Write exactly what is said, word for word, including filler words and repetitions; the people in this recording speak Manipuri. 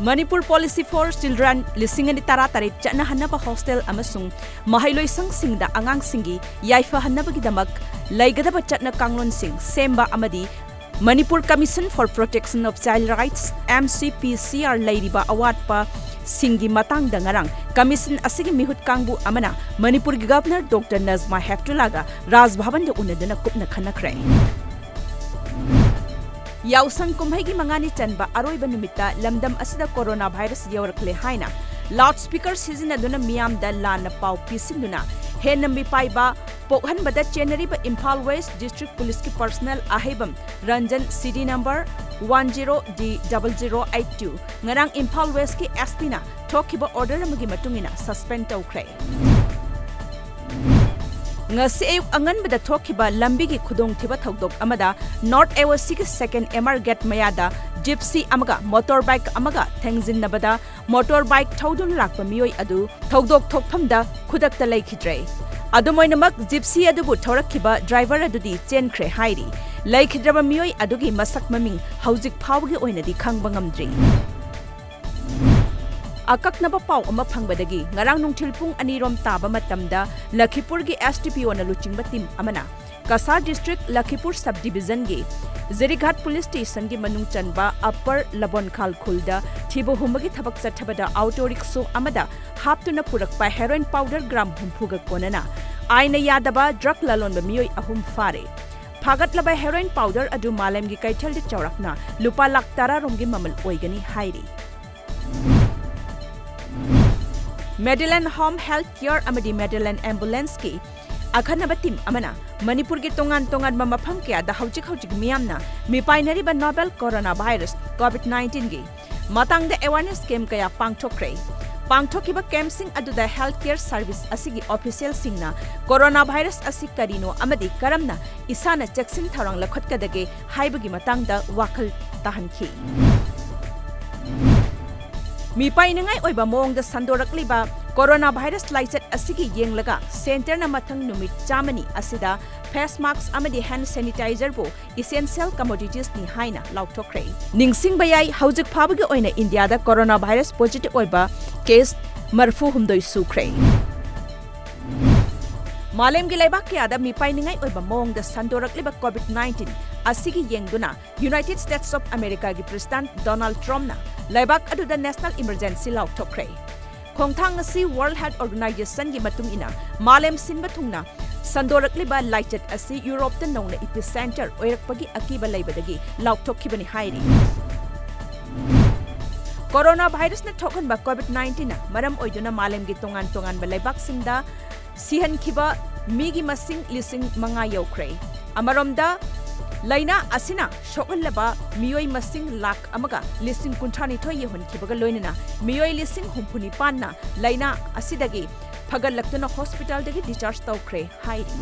Manipur Policy for Children ꯂꯤꯁꯤꯡ ꯑꯅꯤ ꯇꯔꯥꯇꯔꯦꯠ ꯆꯠꯅꯍꯟꯅꯕ ꯍꯣꯁꯇꯦꯜ ꯑꯃꯁꯨꯡ ꯃꯍꯩꯂꯣꯏꯁꯪꯁꯤꯡꯗ ꯑꯉꯥꯡꯁꯤꯡꯒꯤ ꯌꯥꯏꯐꯍꯟꯅꯕꯒꯤꯗꯃꯛ ꯂꯩꯒꯗꯕ ꯆꯠꯅ ꯀꯥꯡꯂꯣꯟꯁꯤꯡ ꯁꯦꯝꯕ ꯑꯃꯗꯤ Manipur Commission for Protection of Child Rights, M C P C R, ꯂꯩꯔꯤꯕ ꯑꯋꯥꯠꯄꯁꯤꯡꯒꯤ ꯃꯇꯥꯡꯗ ꯉꯔꯥꯡ ꯀꯃꯤꯁꯟ ꯑꯁꯤꯒꯤ ꯃꯤꯍꯨꯠ ꯀꯥꯡꯕꯨ ꯑꯃꯅ ꯃꯅꯤꯄꯨꯔꯒꯤ ꯒꯚꯔꯅꯔ ꯗꯣꯛꯇꯔ ꯅꯖꯃꯥ ꯍꯦꯞꯇꯨꯂꯥꯒ ꯔꯥꯖ ꯚꯕꯟꯗ ꯎꯅꯗꯨꯅ ꯀꯨꯞꯅ ꯈꯟꯅꯈ꯭ꯔꯦ꯫ ꯌꯥꯎꯁꯪ ꯀꯨꯝꯍꯩꯒꯤ ꯃꯉꯥꯅꯤ ꯆꯟꯕ ꯑꯔꯣꯏꯕ ꯅꯨꯃꯤꯠꯇ ꯂꯝꯗꯝ ꯑꯁꯤꯗ ꯀꯣꯔꯣꯅꯥ ꯚꯥꯏꯔꯁ ꯌꯧꯔꯛꯂꯦ ꯍꯥꯏꯅ ꯂꯥꯎꯗ ꯁ꯭ꯄꯤꯀꯔ ꯁꯤꯖꯤꯟꯅꯗꯨꯅ ꯃꯤꯌꯥꯝꯗ ꯂꯥꯟꯅ ꯄꯥꯎ ꯄꯤꯁꯤꯟꯗꯨꯅ ꯍꯦꯟꯅ ꯃꯤꯄꯥꯏꯕ ꯄꯣꯛꯍꯟꯕꯗ ꯆꯦꯟꯅꯔꯤꯕ ꯏꯝꯐꯥꯜ ꯋꯦꯁ꯭ꯠ ꯗꯤꯁ꯭ꯇ꯭ꯔꯤꯛ ꯄꯨꯂꯤꯁꯀꯤ ꯄꯔꯁꯅꯦꯜ ꯑꯍꯩꯕꯝ ꯔꯟꯖꯟ, ꯁꯤ ꯗꯤ number one zero D double zero eight two, ꯉꯔꯥꯡ ꯏꯝꯐꯥꯜ ꯋꯦꯁ꯭ꯠꯀꯤ ꯑꯦꯁ ꯄꯤꯅ ꯊꯣꯛꯈꯤꯕ ꯑꯣꯔꯗꯔ ꯑꯃꯒꯤ ꯃꯇꯨꯡ ꯏꯟꯅ ꯁꯁꯄꯦꯟꯗ ꯇꯧꯈ꯭ꯔꯦ꯫ ꯉꯁꯤ ꯑꯌꯨꯛ ꯑꯉꯟꯕꯗ ꯊꯣꯛꯈꯤꯕ ꯂꯝꯕꯤꯒꯤ ꯈꯨꯗꯣꯡꯊꯤꯕ ꯊꯧꯗꯣꯛ ꯑꯃꯗ ꯅꯣꯔꯊ ꯑꯦ ꯑꯣ ꯁꯤꯒꯤ ꯁꯦꯀꯦꯟ ꯑꯦꯝ ꯑꯥꯔ ꯒꯦꯠ ꯃꯌꯥꯗ ꯖꯤꯞꯁꯤ ꯑꯃꯒ ꯃꯣꯇꯣꯔ ꯕꯥꯏꯛ ꯑꯃꯒ ꯊꯦꯡꯖꯤꯟꯅꯕꯗ ꯃꯣꯇꯣꯔ ꯕꯥꯏꯛ ꯊꯧꯗꯨꯅ ꯂꯥꯛꯄ ꯃꯤꯑꯣꯏ ꯑꯗꯨ ꯊꯧꯗꯣꯛ ꯊꯣꯛꯐꯝꯗ ꯈꯨꯗꯛꯇ ꯂꯩꯈꯤꯗ꯭ꯔꯦ꯫ ꯑꯗꯨꯝ ꯑꯣꯏꯅꯃꯛ, ꯖꯤꯞꯁꯤ ꯑꯗꯨꯕꯨ ꯊꯧꯔꯛꯈꯤꯕ ꯗ꯭ꯔꯥꯏꯚꯔ ꯑꯗꯨꯗꯤ ꯆꯦꯟꯈ꯭ꯔꯦ ꯍꯥꯏꯔꯤ꯫ ꯂꯩꯈꯤꯗ꯭ꯔꯕ ꯃꯤꯑꯣꯏ ꯑꯗꯨꯒꯤ ꯃꯁꯛ ꯃꯃꯤꯡ ꯍꯧꯖꯤꯛ ꯐꯥꯎꯕꯒꯤ ꯑꯣꯏꯅꯗꯤ ꯈꯪꯕ ꯉꯝꯗ꯭ꯔꯤ꯫ ꯑꯀꯛꯅꯕ ꯄꯥꯎ ꯑꯃ ꯐꯪꯕꯗꯒꯤ ꯉꯔꯥꯡ ꯅꯨꯡꯊꯤꯜ ꯄꯨꯡ ꯑꯅꯤꯔꯣꯝ ꯇꯥꯕ ꯃꯇꯝꯗ ꯂꯈꯤꯄꯨꯔꯒꯤ ꯑꯦꯁ ꯗꯤ ꯄꯤ ꯑꯣꯅ ꯂꯨꯆꯤꯡꯕ ꯇꯤꯝ ꯑꯃꯅ ꯀꯁꯥꯔ ꯗꯤꯁꯇ꯭ꯔꯤꯛ ꯂꯈꯤꯄꯨꯔ ꯁꯕ ꯗꯤꯚꯤꯖꯟꯒꯤ ꯖꯤꯔꯤꯘꯥꯠ ꯄꯨꯂꯤꯁ ꯁ꯭ꯇꯦꯁꯟꯒꯤ ꯃꯅꯨꯡ ꯆꯟꯕ ꯑꯞꯄꯔ ꯂꯕꯣꯟꯈꯥꯜ ꯈꯨꯜꯗ ꯊꯤꯕ ꯍꯨꯝꯕꯒꯤ ꯊꯕꯛ ꯆꯠꯊꯕꯗ ꯑꯣꯇꯣ ꯔꯤꯛꯁꯣ ꯑꯃꯗ ꯍꯥꯞꯇꯨꯅ ꯄꯨꯔꯛꯄ ꯍꯦꯔꯣꯏꯟ ꯄꯥꯎꯗꯔ ꯒ꯭ꯔꯥꯝ ꯍꯨꯝꯐꯨꯒ ꯀꯣꯟꯅꯅ ꯑꯥꯏꯟꯅ ꯌꯥꯗꯕ ꯗ꯭ꯔꯒ ꯂꯂꯣꯟꯕ ꯃꯤꯑꯣꯏ ꯑꯍꯨꯝ ꯐꯥꯔꯦ꯫ ꯐꯥꯒꯠꯂꯕ ꯍꯦꯔꯣꯏꯟ ꯄꯥꯎꯗꯔ ꯑꯗꯨ ꯃꯥꯂꯦꯝꯒꯤ ꯀꯩꯊꯦꯜꯗ ꯆꯥꯎꯔꯥꯛꯅ ꯂꯨꯄꯥ ꯂꯥꯈ ꯇꯔꯥ ꯔꯣꯝꯒꯤ ꯃꯃꯜ ꯑꯣꯏꯒꯅꯤ ꯍꯥꯏꯔꯤ꯫ ꯃꯦꯗꯤꯂꯦꯟ ꯍꯣꯝ ꯍꯦꯜꯊ ꯀꯦꯌꯔ ꯑꯃꯗꯤ ꯃꯦꯗꯤꯂꯦꯟ ꯑꯦꯝꯕꯨꯂꯦꯟꯁꯀꯤ ꯑꯈꯟꯅꯕ ꯇꯤꯝ ꯑꯃꯅ ꯃꯅꯤꯄꯨꯔꯒꯤ ꯇꯣꯉꯥꯟ ꯇꯣꯉꯥꯟꯕ ꯃꯐꯝ ꯀꯌꯥꯗ ꯍꯧꯖꯤꯛ ꯍꯧꯖꯤꯛ ꯃꯤꯌꯥꯝꯅ ꯃꯤꯄꯥꯏꯅꯔꯤꯕ ꯅꯣꯕꯦꯜ ꯀꯣꯔꯣꯅꯥ ꯚꯥꯏꯔꯁ ꯀꯣꯚꯤꯗ ꯅꯥꯏꯟꯇꯤꯟꯒꯤ ꯃꯇꯥꯡꯗ ꯑꯦꯋꯥꯔꯅꯦꯁ ꯀꯦꯝꯞ ꯀꯌꯥ ꯄꯥꯡꯊꯣꯛꯈ꯭ꯔꯦ꯫ ꯄꯥꯡꯊꯣꯛꯈꯤꯕ ꯀꯦꯝꯞꯁꯤꯡ ꯑꯗꯨꯗ ꯍꯦꯜꯊ ꯀꯦꯌꯔ ꯁꯔꯚꯤꯁ ꯑꯁꯤꯒꯤ ꯑꯣꯐꯤꯁꯤꯌꯦꯜꯁꯤꯡꯅ ꯀꯣꯔꯣꯅꯥ ꯚꯥꯏꯔꯁ ꯑꯁꯤ ꯀꯔꯤꯅꯣ ꯑꯃꯗꯤ ꯀꯔꯝꯅ ꯏꯁꯥꯅ ꯆꯦꯛꯁꯤꯟ ꯊꯧꯔꯥꯡ ꯂꯧꯈꯠꯀꯗꯒꯦ ꯍꯥꯏꯕꯒꯤ ꯃꯇꯥꯡꯗ ꯋꯥꯈꯜ ꯇꯥꯍꯟꯈꯤ꯫ ꯃꯤꯄꯥꯏꯅꯤꯡꯉꯥꯏ ꯑꯣꯏꯕ ꯃꯑꯣꯡꯗ ꯁꯟꯗꯣꯔꯛꯂꯤꯕ Corona virus ꯂꯥꯏꯆꯠ ꯑꯁꯤꯒꯤ ꯌꯦꯡꯂꯒ centreꯅ ꯃꯊꯪ ꯅꯨꯃꯤꯠ ꯆꯥꯝꯃꯅꯤ ꯑꯁꯤꯗ face mask ꯑꯃꯗꯤ hand sanitizerꯕꯨ essential commoditiesꯅꯤ ꯍꯥꯏꯅ ꯂꯥꯎꯊꯣꯛꯈ꯭ꯔꯦ꯫ ꯅꯤꯡꯁꯤꯡꯕ ꯌꯥꯏ, ꯍꯧꯖꯤꯛ ꯐꯥꯎꯕꯒꯤ ꯑꯣꯏꯅ ꯏꯟꯗꯤꯌꯥꯗ corona virus positive ꯑꯣꯏꯕ case ꯃꯔꯤꯐꯨ ꯍꯨꯝꯗꯣꯏ ꯁꯨꯈ꯭ꯔꯦ꯫ ꯃꯥꯂꯦꯝꯒꯤ ꯂꯩꯕꯥꯛ ꯀꯌꯥꯗ ꯃꯤꯄꯥꯏꯅꯤꯡꯉꯥꯏ ꯑꯣꯏꯕ ꯃꯑꯣꯡꯗ ꯁꯟꯗꯣꯔꯛꯂꯤꯕ COVID nineteen ꯑꯁꯤꯒꯤ ꯌꯦꯡꯗꯨꯅ United States of Americaꯒꯤ President Donald Trumpꯅ ꯂꯩꯕꯥꯛ ꯑꯗꯨꯗ national emergency ꯂꯥꯎꯊꯣꯛꯈ꯭ꯔꯦ꯫ ꯈꯣꯡꯊꯥꯡ ꯑꯁꯤ World Health Organizationꯒꯤ ꯃꯇꯨꯡ ꯏꯟꯅ ꯃꯥꯂꯦꯝ ꯁꯤꯟꯕ ꯊꯨꯡꯅ ꯁꯟꯗꯣꯔꯛꯂꯤꯕ ꯂꯥꯏꯆꯠ ꯑꯁꯤ ꯌꯨꯔꯣꯞꯇ ꯅꯧꯅ epicentre ꯑꯣꯏꯔꯛꯄꯒꯤ ꯑꯀꯤꯕ ꯂꯩꯕꯗꯒꯤ ꯂꯥꯎꯊꯣꯛꯈꯤꯕꯅꯤ ꯍꯥꯏꯔꯤ꯫ Corona virusꯅ ꯊꯣꯛꯍꯟꯕ COVID nineteenꯅ ꯃꯔꯝ ꯑꯣꯏꯗꯨꯅ ꯃꯥꯂꯦꯝꯒꯤ ꯇꯣꯉꯥꯟ ꯇꯣꯉꯥꯟꯕ ꯂꯩꯕꯥꯛꯁꯤꯡꯗ ꯁꯤꯍꯟꯈꯤꯕ ꯃꯤꯒꯤ ꯃꯁꯤꯡ ꯂꯤꯁꯤꯡ ꯃꯉꯥ ꯌꯧꯈ꯭ꯔꯦ꯫ ꯑꯃꯔꯣꯝꯗ, ꯂꯥꯏꯅꯥ ꯑꯁꯤꯅ ꯁꯣꯛꯍꯜꯂꯕ ꯃꯤꯑꯣꯏ ꯃꯁꯤꯡ ꯂꯥꯈ ꯑꯃꯒ ꯂꯤꯁꯤꯡ ꯀꯨꯟꯊ꯭ꯔꯥ ꯅꯤꯊꯣꯏ ꯌꯧꯍꯟꯈꯤꯕꯒ ꯂꯣꯏꯅꯅ ꯃꯤꯑꯣꯏ ꯂꯤꯁꯤꯡ ꯍꯨꯝꯐꯨ ꯅꯤꯄꯥꯟꯅ ꯂꯥꯏꯅꯥ ꯑꯁꯤꯗꯒꯤ ꯐꯒꯠꯂꯛꯇꯨꯅ hospitalꯗꯒꯤ discharge ꯇꯧꯈ꯭ꯔꯦ ꯍꯥꯏꯔꯤ꯫